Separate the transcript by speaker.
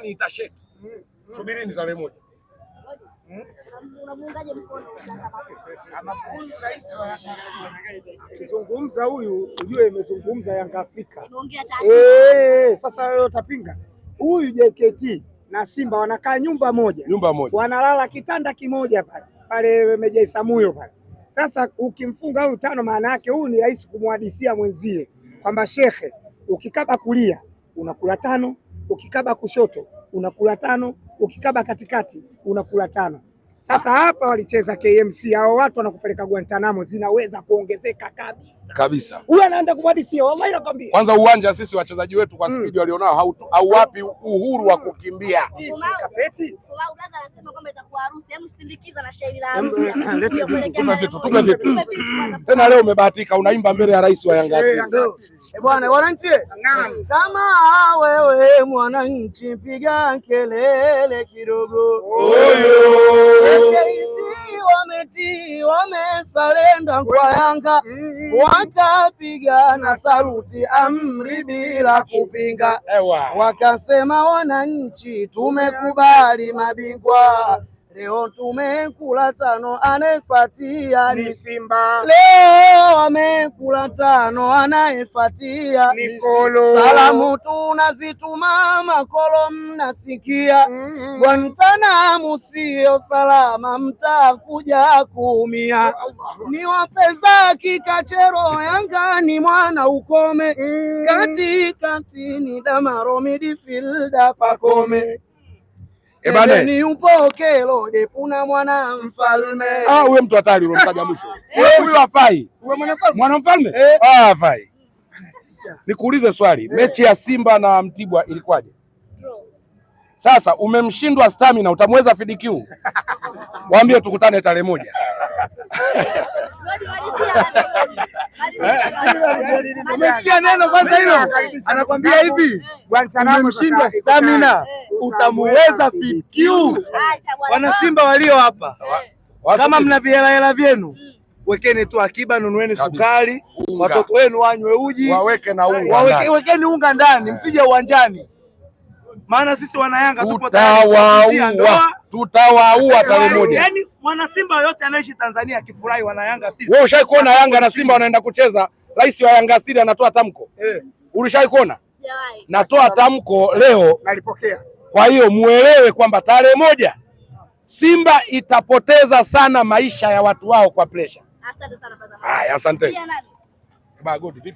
Speaker 1: Ndani itasheki. Subirini tarehe 1.
Speaker 2: Unamuungaje mkono?
Speaker 3: Huyu rais wa kizungumza huyu, ujue imezungumza Yanga Afrika.
Speaker 2: Imeongea taasisi.
Speaker 3: Sasa wewe utapinga? Huyu JKT na Simba wanakaa nyumba moja,
Speaker 1: Nyumba moja.
Speaker 3: Wanalala kitanda kimoja pale pale Meja Isamuyo pale. Sasa ukimfunga huyu tano, maana yake huyu ni rahisi kumhadisia mwenzie kwamba shekhe, ukikaba kulia unakula tano, ukikaba kushoto unakula tano, ukikaba katikati unakula tano. Sasa hapa walicheza KMC, hao watu wanakupeleka Guantanamo, zinaweza kuongezeka kabisa.
Speaker 1: Kabisa.
Speaker 3: Huyu anaenda kumhadisia, wallahi nakwambia.
Speaker 1: Kwanza uwanja sisi wachezaji wetu kwa spidi walionao hauwapi uhuru wa kukimbia.
Speaker 3: Hii si kapeti.
Speaker 2: Brother anasema kwamba itakuwa harusi. Hebu sindikiza na shairi la harusi.
Speaker 3: Lete vitu.
Speaker 1: Tupe vitu, tupe vitu.
Speaker 2: Tupe vitu kwanza.
Speaker 1: Tena leo umebahatika unaimba mbele ya rais wa Yanga Asili.
Speaker 4: Eh, bwana wananchi, kama wewe mwananchi, piga kelele kidogo.
Speaker 1: Oyo.
Speaker 4: JKT wametii, wamesarenda kwa Yanga, wakapiga na saluti amri bila kupinga,
Speaker 1: Ewa.
Speaker 4: Wakasema wananchi, tumekubali mabingwa leo, tumekula tano, anayefuatia
Speaker 3: Ni
Speaker 4: ni
Speaker 3: Simba.
Speaker 4: Leo wamekula tano, anayefuatia
Speaker 3: Ni Kolo.
Speaker 4: Salamu tunazituma makolo, mnasikia? Guantanamo sio salama, mtakuja kuumia. Ni wapeza kikachero, Yanga ni mwana ukome, katikati ni Damaro, midfielder Pakome.
Speaker 1: Ebane.
Speaker 4: Ni upokelo depuna mwana mfalme.
Speaker 1: Ah, huyo mtu hatari ulomtaja mwisho. Huyo hafai. Mwana mfalme?
Speaker 4: Eh.
Speaker 1: Ah, hafai. Nikuulize swali, mechi ya Simba na Mtibwa ilikuwaje? Sasa umemshindwa stamina, utamweza FDQ? Waambie tukutane tarehe 1.
Speaker 4: Umesikia neno kwanza hilo? Anakwambia hivi,
Speaker 3: Guantanamo
Speaker 4: umemshindwa
Speaker 3: sasa iko
Speaker 4: stamina,
Speaker 3: tayari.
Speaker 4: utamuweza FDQ. Wana Simba walio hapa, kama mna vihelahela vyenu, wekeni tu akiba, nunueni sukari,
Speaker 1: Unga.
Speaker 4: Watoto wenu wanywe uji,
Speaker 1: Waweke na unga ndani.
Speaker 4: Wekeni unga ndani, msije uwanjani, maana sisi wana Yanga tupo tayari kuwafungia
Speaker 1: Tutawaua,
Speaker 4: ndoa.
Speaker 1: tutawaua tarehe 1.
Speaker 4: Yaani mwana Simba yoyote anaishi Tanzania akifurahi wana Yanga sisi.
Speaker 1: Wewe ushawahi kuona Yanga na Simba wanaenda kucheza, rais wa Yanga Asili anatoa tamko?
Speaker 3: Eh.
Speaker 1: Ulishawahi kuona?
Speaker 2: Sijawahi.
Speaker 1: Natoa tamko leo.
Speaker 3: Nalipokea.
Speaker 1: Kwa hiyo muelewe kwamba tarehe 1 Simba itapoteza sana maisha ya watu wao kwa pressure.
Speaker 2: Asante sana brother.
Speaker 1: Haya, asante.
Speaker 2: Pia nani?
Speaker 1: Ba, good. Vipi?